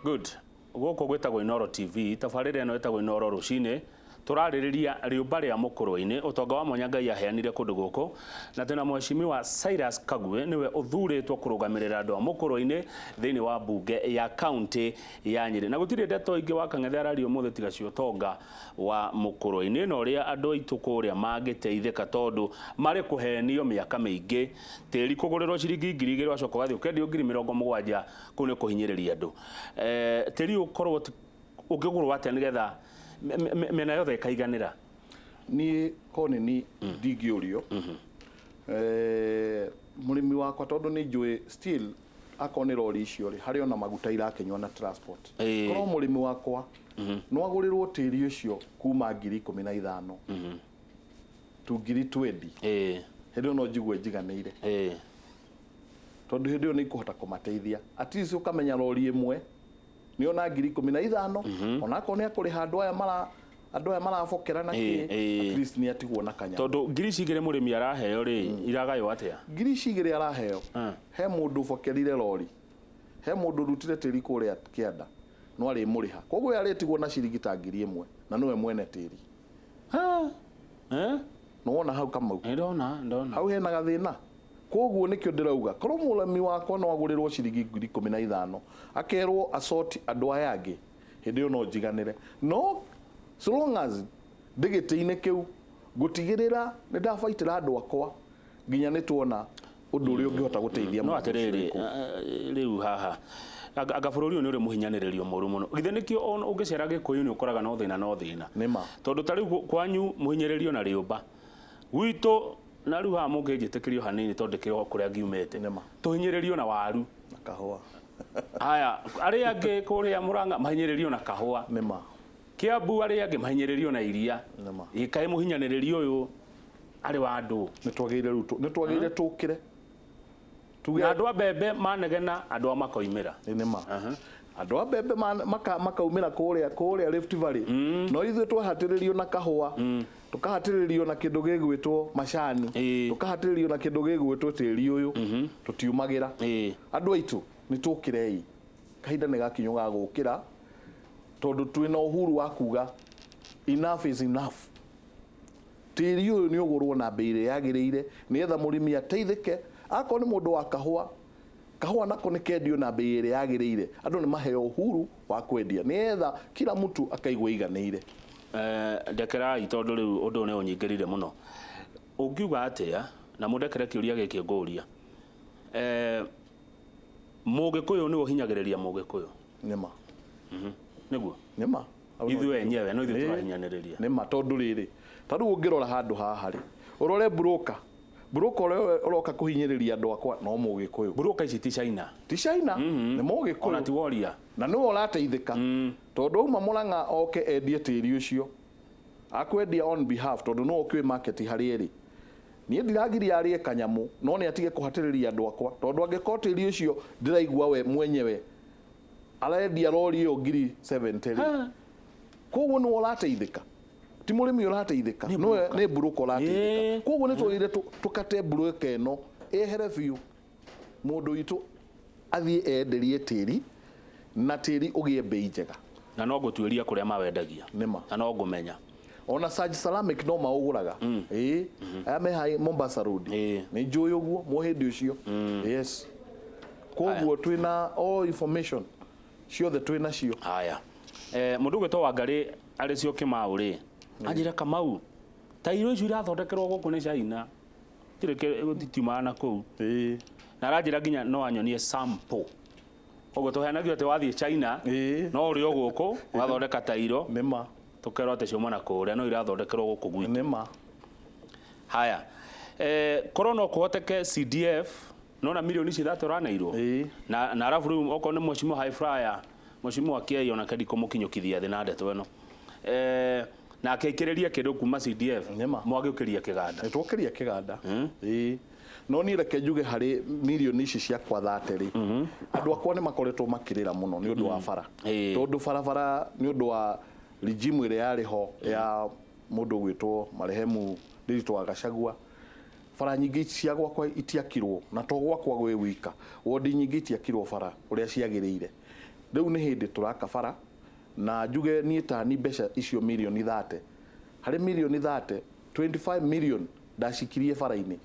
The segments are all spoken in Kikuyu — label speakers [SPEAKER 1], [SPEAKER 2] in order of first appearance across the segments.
[SPEAKER 1] Good. Gũkũ gwĩtagwo Inooro TV, tabarĩra ĩno ĩtagwo Inooro rũcinĩ. Tũrarĩrĩria rĩũmba rĩa mũkũrwe-inĩ, ũtonga wa mwanya Ngai aheanire kũndũ gũkũ, na twĩna mheshimiwa Cyrus Kagwe nĩwe ũthurĩtwo kũrũgamĩrĩra andũ a mũkũrwe-inĩ thĩinĩ wa mbunge ya kaunti ya Nyĩrĩ. Na gũtirĩ ndeto ingĩ wa Kang'ethe araria ũmũthĩ tiga cia ũtonga wa mũkũrwe-inĩ na ũrĩa andũ aitũ kũrĩa mangĩteithĩka tondũ marĩ kũhenio mĩaka mĩingĩ. Tĩri kũgũrĩrwo ciringi 2000 ũgacoka ũgathiĩ ũkendio 70,000 kũu nĩ kũhinyĩrĩria andũ. Tĩri ũkorwo ũngĩgũrwo atĩa nĩgetha mĩena yothe ĩkaiganĩra?
[SPEAKER 2] Niĩ korwo nĩ niĩ ndingĩũrio mũrĩmi wakwa tondũ nĩ njũĩ still akorwo nĩ rori icio rĩ harĩ ona maguta irakĩnyua na transport. Korwo mũrĩmi wakwa no agũrĩrwo tĩri ũcio kuma 15,000 tu 20,000, hĩndĩ ĩyo no njigue njiganĩire tondũ hĩndĩ ĩyo nĩ ikũhota kũmateithia. At least ũkamenya rori ĩmwe nĩ ona 15,000, onakorwo nĩ akũrĩha andũ aya mara andũ aya marabokera na kĩ, at least nĩ atigwo na kanyamũ.
[SPEAKER 1] Tondũ ngiri ici igĩrĩ mũrĩmi araheo rĩ, iragaywo atĩa?
[SPEAKER 2] Ngiri ici igĩrĩ araheo, he mũndũ ũbokerire rori, he mũndũ ũrutire tĩri kũrĩa kĩanda, no arĩmũrĩha. Koguo we arĩtigwo na ciringi ta 1000 na nĩwe mwene tĩri. Nĩ wona hau Kamau?
[SPEAKER 1] Ndona, ndona.
[SPEAKER 2] Hau hena gathĩna. Koguo nĩkĩo ndĩrauga korwo mũrĩmi wakwa no agũrĩrwo ciringi 15,000 akerwo acoti andũ aya angĩ, hĩndĩ ĩyo no njiganĩre. No so long as ndĩ gĩtĩ-inĩ kĩu ngũtigĩrĩra nĩ ndabaitĩra andũ akwa nginya nĩ tuona ũndũ ũrĩa ũngĩhota gũteithia
[SPEAKER 1] No mũndũ ũcio atĩrĩrĩ, wĩ kũu. Rĩu haha anga bũrũri ũyũ nĩ ũrĩ mũhinyanĩrĩrio mũru mũno. Githĩ nĩkĩo ũngĩcera Gĩkũyũ nĩ ũkoraga no thĩna no thĩna?
[SPEAKER 2] Nĩ ma.
[SPEAKER 1] Tondũ ta rĩu kwanyu mũhinyĩrĩrio na rĩũmba, gwitũ na rĩu haha mũngĩnjĩtĩkĩria o hanini tondũ ndĩkĩrĩ o kũrĩa ngiumĩte,
[SPEAKER 2] Nĩ ma.
[SPEAKER 1] tũhinyĩrĩrio na waru.
[SPEAKER 2] Na kahũa.
[SPEAKER 1] Haya, arĩa angĩ kũrĩa Mũrang'a mahinyĩrĩrio na kahũa.
[SPEAKER 2] Nĩ ma.
[SPEAKER 1] Kĩambu arĩa angĩ mahinyĩrĩrio na iria.
[SPEAKER 2] Nĩ ma.
[SPEAKER 1] Ĩ kaĩ mũhinyanĩrĩrio ũyũ arĩ wa andũ?
[SPEAKER 2] Nĩ twagĩrĩire rĩu nĩ twagĩrĩire tũkĩre.
[SPEAKER 1] Tuge Na andũ a mbembe manegena, andũ a makoimĩra.
[SPEAKER 2] Nĩ ma. Andũ a mbembe makaumĩra kũrĩa Rift Valley. No ithuĩ twahatĩrĩrio na kahũa, tũkahatĩrĩrio na kĩndũ gĩgwĩtwo macani, tũkahatĩrĩrio na kĩndũ gĩgwĩtwo tĩri ũyũ, tũtiumagĩra. Andũ aitũ nĩ tũkĩrei. Kahinda nĩ gakinyu ga gũkĩra tondũ twĩna uhuru wa kuga enough is enough. Tĩri ũyũ nĩ ũgũrwo na mbei ĩrĩa yagĩrĩire nĩgetha mũrĩmi ateithĩke. Akorwo nĩ mũndũ wa kahũa, kahũa nako nĩ kendio na mbei ĩrĩa yagĩrĩire. Andũ nĩ maheo uhuru wa kwendia nĩgetha kila mtu akaigua aiganĩire.
[SPEAKER 1] Ndekerai tondũ rĩu ũndũ ũyũ nĩ ũnyingĩrire mũno. Ũngiuga atĩa, na mũndekere kĩũria gĩkĩ ngũria, Mũgĩkũyũ nĩwe ũhinyagĩrĩria Mũgĩkũyũ?
[SPEAKER 2] Nĩ ma.
[SPEAKER 1] Nĩguo?
[SPEAKER 2] Nĩ ma.
[SPEAKER 1] Ithuĩ enyewe no ithuĩ tũrahinyanĩrĩria.
[SPEAKER 2] Nĩ ma, tondũ rĩrĩ, ta rĩu ũngĩrora handũ haha rĩ, ũrore broker, broker ũrĩa ũroka kũhinyĩrĩria andũ akwa no Mũgĩkũyũ.
[SPEAKER 1] Broker ici ti China.
[SPEAKER 2] Ti China, nĩ Mũgĩkũyũ.
[SPEAKER 1] Ona ti Woria.
[SPEAKER 2] Na nĩwe ũrateithĩka, tondũ auma Mũrang'a oke endie tĩri ũcio, akwendia on behalf, tondũ nĩwe ũkĩũĩ market harĩa ĩrĩ. Niĩ ndiragiria arĩe kanyamũ, no nĩ atige kũhatĩrĩria andũ akwa, tondũ angĩkorwo tĩri ũcio ndĩraigua we mwenyewe arendia rori ĩyo 70,000 rĩ, koguo nĩwe ũrateithĩka, ti mũrĩmi ũrateithĩka, nĩwe nĩ mburũka ũrateithĩka. Koguo nĩ twagĩrĩire tũkate mburũka ĩno ĩehere biũ, mũndũ witũ athiĩ enderie tĩri na tĩri ũgĩe mbei njega.
[SPEAKER 1] Na no ngũtuĩria kũrĩa mawendagia.
[SPEAKER 2] Nĩ ma.
[SPEAKER 1] Na no ngũmenya.
[SPEAKER 2] Ona Saj Ceramic no maũgũraga. Ĩĩ. Aya me haha Mombasa Road. Nĩ njũĩ ũguo mũhĩndĩ ũcio. Yes. Koguo twĩna all information ciothe twĩna cio.
[SPEAKER 1] Haya. Mũndũ ũgwĩtwo Wangarĩ arĩ cio Kĩmaũ rĩ, anjĩra Kamau, ta irio icio irathondekerwo gũkũ nĩ China. Tirĩ titiumaga na kũu. Na aranjĩra nginya no anyonie sample. Koguo tũheanagio atĩ wathiĩ China, no ũrĩ o gũkũ, ũgathondeka tairo.
[SPEAKER 2] Nĩ ma.
[SPEAKER 1] Tũkerwo atĩ ciauma na kũrĩa, no irathondekerwo gũkũ gwitũ.
[SPEAKER 2] Nĩ ma.
[SPEAKER 1] Haya. Korwo no kũhoteke CDF, nona milioni ici 30 ũraneirwo? Na arabu rĩu okorwo nĩ mheshimiwa High Flyer, mheshimiwa Kiai onake ndikũmũkinyũkithia thĩ na ndeto ĩno. Nake aikĩrĩrie kĩndũ kuma CDF,
[SPEAKER 2] Nĩma.
[SPEAKER 1] mwagĩũkĩria kĩganda.
[SPEAKER 2] Nĩ twokĩria kĩganda. Ĩĩ. No niĩ reke njuge harĩ milioni ici ciakwa 30 rĩ, andũ akwa nĩ makoretwo makĩrĩra mũno nĩ ũndũ wa bara. Tondũ barabara nĩ ũndũ wa regime ĩrĩa yarĩ ho ya mũndũ ũgwĩtwo marehemu Ndiritu wa Gachagua, bara nyingĩ cia gwakwa itiakirwo, na to gwakwa gwĩ wika, wondi nyingĩ itiakirwo bara ũrĩa ciagĩrĩire. Rĩu nĩ hĩndĩ tũraka bara, na njuge niĩ tani mbeca icio mirioni 30, harĩ mirioni 30, 25 million ndacikirie bara-inĩ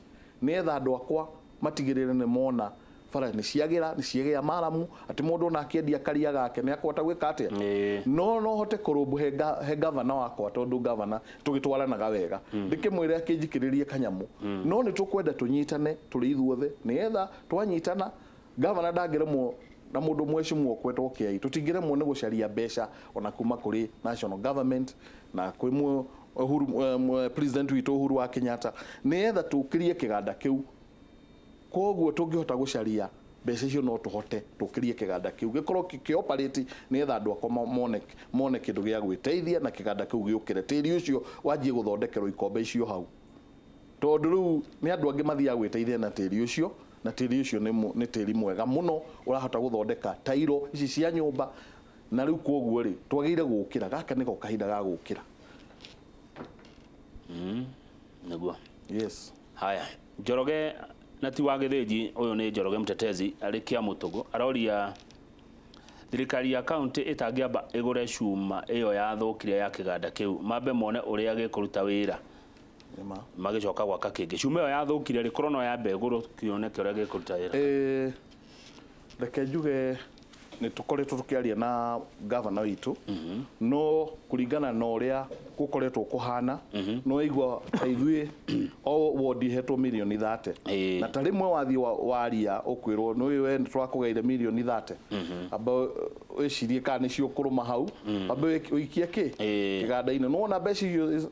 [SPEAKER 2] nĩgetha andũ akwa matigĩrĩre nĩ mona bara nĩ ciagĩra, nĩ ciagĩa maramu, atĩ mũndũ ona akĩendia karia gake nĩ akũhota gwĩka atĩa. No hote kũrũmbũ he gavana wakwa, tondũ gavana tũgĩtwaranaga wega, ndĩkĩmwĩre akĩnjikĩrĩrie kanyamũ. No nĩ tũkwenda tũnyitane tũrĩ ithuothe, nĩgetha twanyitana gavana ndangĩremwo na mũndũ mwecimu okwetwo kĩai, tũtingĩremwo nĩ gũcaria mbeca ona kuma kũrĩ national government na kwĩ Uhuru, president witũ Uhuru wa Kenyatta, nĩgetha tũkĩrie kĩganda kĩu. Koguo tũngĩhota gũcaria mbeca icio, no tũhote tũkĩrie kĩganda kĩu gĩkorwo kĩoperate, nĩgetha andũ akwa mone kĩndũ gĩa gwĩteithia, na kĩganda kĩu gĩũkĩre, tĩri ũcio wanjie gũthondekerwo ikombe icio hau, tondũ rĩu nĩ andũ angĩ mathiaga gwĩteithia na tĩri ũcio, na tĩri ũcio nĩ tĩri mwega mũno ũrahota gũthondeka tairo ici cia nyũmba. Na rĩu koguo rĩ, twagĩrĩire gũkĩra, gaka nĩko kahinda ga gũkĩra.
[SPEAKER 1] Nĩguo.
[SPEAKER 2] Yes.
[SPEAKER 1] Haya, Njoroge na ti wa Gĩthĩnji, ũyũ nĩ Njoroge Mtetezi arĩ Kĩa Mũtũgũ, aroria thirikari ya kaunti ĩtangĩamba ĩgũre cuma ĩyo yathũkire ya kĩganda kĩu, mambe mone ũrĩa gĩkũruta wĩra,
[SPEAKER 2] Nĩma.
[SPEAKER 1] magĩcoka gwaka kĩngĩ. Cuma ĩyo yathũkire rĩ, korwo no yambe ĩgũrwo kĩoneke ũrĩa gĩkũruta wĩra.
[SPEAKER 2] Reke njuge nĩ tũkoretwo tũkĩaria na gavana witũ, no kũringana na ũrĩa gũkoretwo kũhana, no igua ta ithuĩ o wodi hetwo mirioni 30, na ta rĩmwe wathiĩ waria ũkwĩrwo nĩ we nĩ tũrakũgeire mirioni 30, amba wĩcirie kana nĩcio ũkũrũma hau, amba ũikie kĩ kĩganda-inĩ. Nĩwona mbeca icio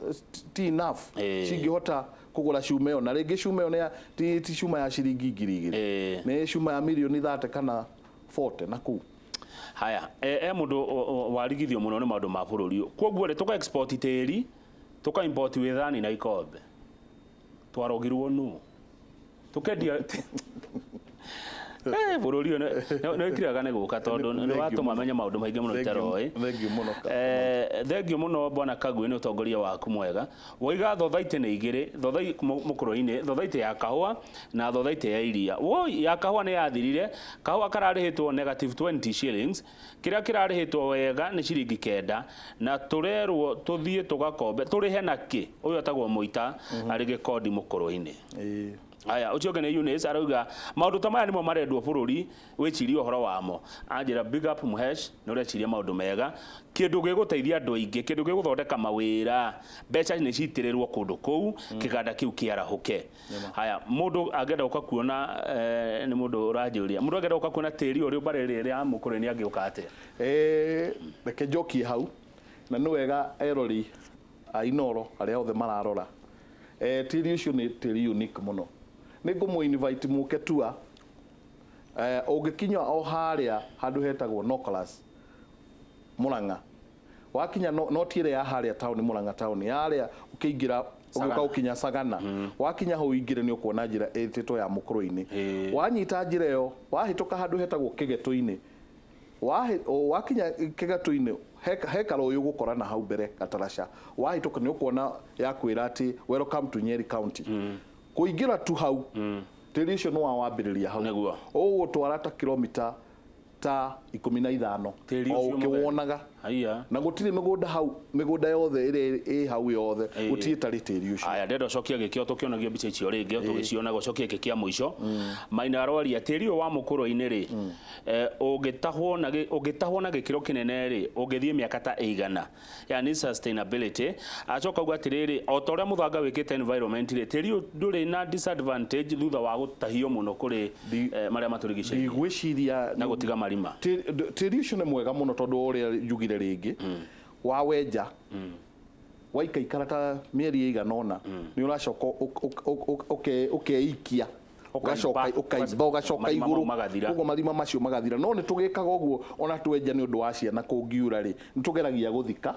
[SPEAKER 2] ti enough cingĩhota kũgũra cuma ĩyo, na rĩngĩ cuma ĩyo ti cuma ya ciringi 2,000, nĩ cuma ya mirioni 30 kana 40 na kũu.
[SPEAKER 1] Haya, e mũndũ warigithio mũno nĩ maũndũ ma bũrũri ũyũ. Koguo rĩ, tũka export tĩri, tũka import wĩthani na ikombe, twarogirwo nũ tũkendia? Bũrũri ũyũ nĩ wĩkiraga nĩ gũka, tondũ nĩ watũma menye maũndũ maingĩ mũno itaroĩ.
[SPEAKER 2] Thank you mũno.
[SPEAKER 1] Thengiũ mũno, bwana Kagwe, nĩ ũtongoria waku mwega. Waiga thothaitĩ nĩ igĩrĩ, thothai mũkũrũ-inĩ, thothaitĩ ya kahũa na thothaitĩ ya iria. Woi, ya kahũa nĩ yathirire, kahũa kararĩhĩtwo negative 20 shillings, kĩrĩa kĩrarĩhĩtwo wega nĩ ciringi 9, na tũrerwo tũthiĩ tũgakombe tũrĩhe na kĩ? Ũyũ etagwo Mũita arĩ Gĩkondi mũkũrũ-inĩ. Aya, ũcio ũngĩ nĩ Eunice, arauga maũndũ ta maya nĩmo marendwo bũrũri wĩcirie ũhoro wamo. Anjĩra big up Muhesh, nĩ ũreciria maũndũ mega, kĩndũ gĩgũteithia andũ aingĩ, kĩndũ gĩgũthondeka mawĩra, mbeca nĩ citĩrĩrwo kũndũ kũu, kĩganda kĩu kĩarahũke. Haya, mũndũ angĩenda gũka kuona, nĩ mũndũ ũranjũria, mũndũ angĩenda gũka kuona tĩri ũrĩa mbarĩ ĩrĩa ya mũkũrũ-inĩ angĩũka atĩa?
[SPEAKER 2] Reke njokie hau, na nĩ wega erori a Inoro arĩa othe mararora, tĩri ũcio nĩ tĩri unique mũno. Nĩ ngũmũ invite mũke tua. Ũngĩkinya o harĩa handũ hetagwo Noklus Murang'a, wakinya no ti ĩrĩa ya harĩa taũni, Murang'a taũni ya harĩa ũkĩingĩra ũgĩũka ũkinya Sagana, wakinya hau ingĩre nĩ ũkuona njĩra ĩtĩtwo ya mũkũrũ-inĩ. Wanyita njĩra ĩyo, wahĩtũka handũ hetagwo Kĩgetũ-inĩ, wakinya Kĩgetũ-inĩ he karũĩ ũgũkora na hau mbere gataraca, wahĩtũka nĩ ũkuona ya kwĩra atĩ welcome to Nyeri County. Kũingĩra tu hau, tĩri ũcio nĩ wawambĩrĩria hau. Ũgũtwara ta kilomita ta 15
[SPEAKER 1] Tĩri
[SPEAKER 2] o
[SPEAKER 1] ũcio mũtheri.
[SPEAKER 2] ũkĩwonaga.
[SPEAKER 1] Haiya.
[SPEAKER 2] Na gũtirĩ mĩgũnda hau, mĩgũnda yothe ĩrĩa ĩ hau yothe gũtirĩ ĩtarĩ tĩri ũcio.
[SPEAKER 1] Aya, ndenda ũcokie gĩkĩo tũkĩonagio mbica icio rĩngĩ, tũgĩcionaga, ũcokie gĩkĩ kĩa mũico. Maina aroria tĩri ũyũ wa mũkũrũ-inĩ rĩ, ũngĩtahwo na gĩkĩro kĩnene rĩ, ũngĩthiĩ mĩaka ta ĩigana, yani sustainability. Acoka uga atĩrĩrĩ, o ta ũrĩa mũthanga wĩkĩte environment rĩ, tĩri ũyũ ndũrĩ na disadvantage thutha wa gũtahio mũno kũrĩ marĩa matũrigicĩirie
[SPEAKER 2] Ndigwĩciria
[SPEAKER 1] na gũtiga marima?
[SPEAKER 2] Tĩri ũcio nĩ mwega mũno, tondũ ũrĩa njugire rĩngĩ, wawenja waikaikara ta mĩeri ĩigana ũna, nĩ ũracoka ũkeikia, ũgacoka ũkaimba, ũgacoka
[SPEAKER 1] Marima mau
[SPEAKER 2] igũrũ.
[SPEAKER 1] Magathira.
[SPEAKER 2] Koguo marima macio magathira. No nĩ tũgĩkaga ũguo ona twenja nĩ ũndũ wa ciana, kũngiura rĩ, nĩ tũgeragia gũthika,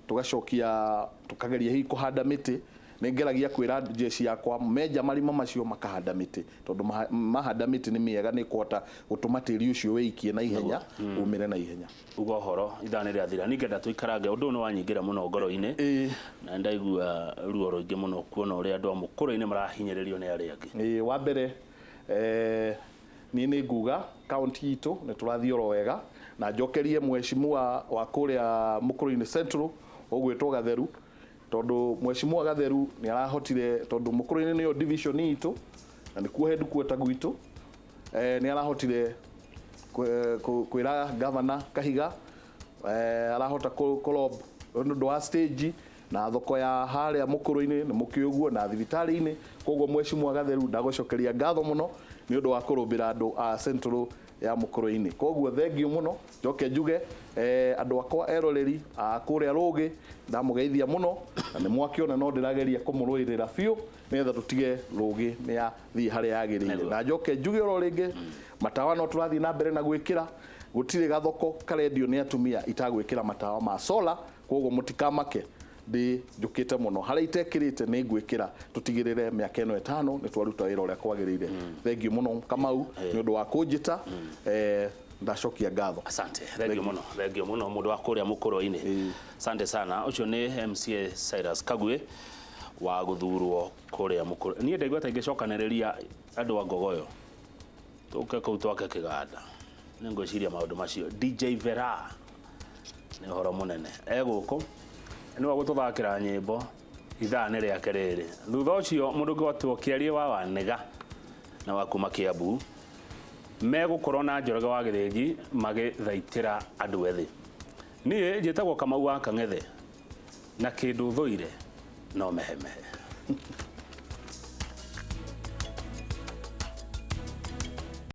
[SPEAKER 2] tũgacokia, tũkageria hihi kũhanda mĩtĩ. Nĩ ngeragia kwĩra jeshi yakwa menja marima macio makahanda mĩtĩ, tondũ mahanda mĩtĩ nĩ mĩega, nĩ kũhota gũtũma tĩri ũcio wĩikie na ihenya, umĩre na ihenya.
[SPEAKER 1] Uga ũhoro, ithaa nĩ rĩathira, ningenda tũikarange, ũndũ ũyũ nĩ wanyingĩra mũno ngoro-inĩ, na ndaigua ruo rũingĩ mũno kuona ũrĩa andũ a mũkũrũ-inĩ marahinyĩrĩrio nĩ arĩa angĩ.
[SPEAKER 2] Wa mbere, niĩ nĩ nguga kaunti itũ nĩ tũrathiĩ oro wega. Na njokerie mheshimiwa wa kũrĩa Mũkũrũ-inĩ Central ũgwĩtwo Gatheru, tondũ mheshimiwa Gatheru nĩ arahotire, tondũ Mũkũrũ-inĩ nĩyo division itũ na nĩkuo headquarter gwitũ, nĩ arahotire kwĩra governor Kahiga, arahota kũrob nĩ ũndũ wa stage na thoko ya harĩa Mũkũrũ-inĩ nĩ mũkĩ ũguo na thibitarĩ-inĩ. Koguo mheshimiwa Gatheru, ndagũcokeria ngatho mũno nĩ ũndũ wa kũrũmbĩra andũ a Central ya Mũkũrũ-inĩ. Koguo thengiũ mũno. Njoke njuge andũ akwa eroreri a kũrĩa Rũgĩ, ndamũgeithia mũno, na nĩ mwakĩona no ndĩrageria kũmũrũĩrĩra biũ nĩgetha tũtige Rũgĩ nĩ yathiĩ harĩa yagĩrĩire. Na njoke njuge oro rĩngĩ, matawa no tũrathiĩ na mbere na gwĩkĩra, gũtirĩ gathoko karendio nĩ atumia itagwĩkĩra matawa ma solar. Koguo mũtikamake, ndĩ njũkĩte mũno, harĩa itekĩrĩte nĩ ngwĩkĩra, tũtigĩrĩre mĩaka ĩno 5 nĩ twaruta wĩra ũrĩa kwagĩrĩire. Thengiũ mũno Kamau nĩ ũndũ wa kũnjĩta, ndacokia ngatho.
[SPEAKER 1] Asante, thengio mũno, thengio mũno mũndũ wa kũrĩa Mũkũrũ-inĩ. Asante sana. Ũcio nĩ MCA Cyrus Kagwe wa gũthurwo kũrĩa Mũkũrũ. Niĩ ndaigua ta ingĩcokanĩrĩria andũ a Ngogoyo tũke kũu twake kĩganda, nĩ ngwĩciria maũndũ macio. DJ Vera nĩ ũhoro mũnene egũkũ, nĩwe gũtũthakĩra nyĩmbo ithaa nĩ rĩake rĩrĩ. Thutha ũcio mũndũ ũngĩ Kĩarie wa Wanĩga na wa kuma Kiambu megũkorwo na Njoroge wa Gĩthĩnji magĩthaitĩra andũ ethĩ. Niĩ njĩtagwo Kamau wa Kang'ethe, na kĩndũ thũire no mehemehe.